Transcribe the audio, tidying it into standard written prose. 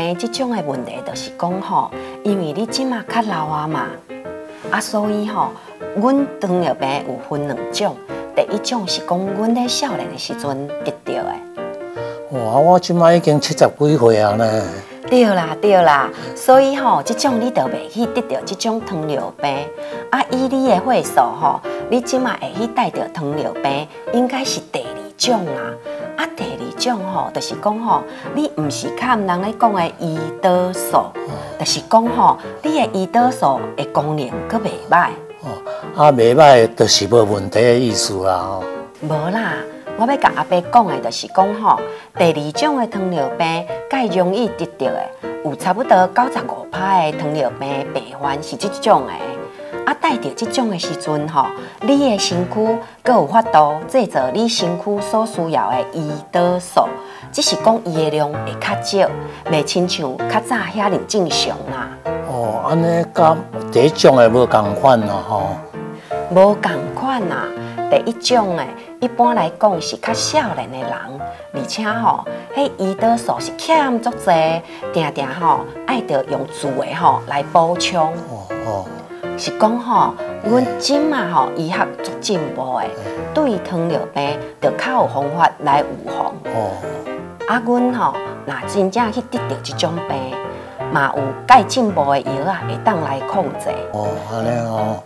病這種的問題，就是講吼，因為你這馬較老啊嘛，啊，所以吼，阮糖尿病有分兩種，第一種是講阮咧少年的時陣得著的。哇，我這馬已經七十幾歲啊呢。對啦對啦，所以吼，這種你就袂去得著這種糖尿病。啊，以你的歲數吼，你這馬會去帶著糖尿病，應該是第二種啊。啊，第二種吼，就是講吼，你毋是含人咧講的胰島素，就是講吼，你的胰島素的功能閣袂䆀。哦，啊，袂䆀就是無問題的意思啦吼。無啦，我欲共阿伯講的，就是講吼，第二種的糖尿病較容易得著的，有差不多95趴的糖尿病病患是這種的。啊，帶著這種的時陣吼，你的身軀閣有法度製造你身軀所需要的胰島素，只是講伊的量會較少，袂親像較早遐爾正常啦。哦，按呢佮第一種的無仝款咯吼。無仝款啊！第一種的，一般來講是較少年的人，而且吼，彼胰島素是欠足濟，定定吼愛著用注的吼來補充。是講吼，阮這馬吼醫學足進步的，對糖尿病就較有方法來預防。啊，阮吼若真正去得著這種病，嘛有蓋進步的藥仔會當來控制。哦，按呢哦。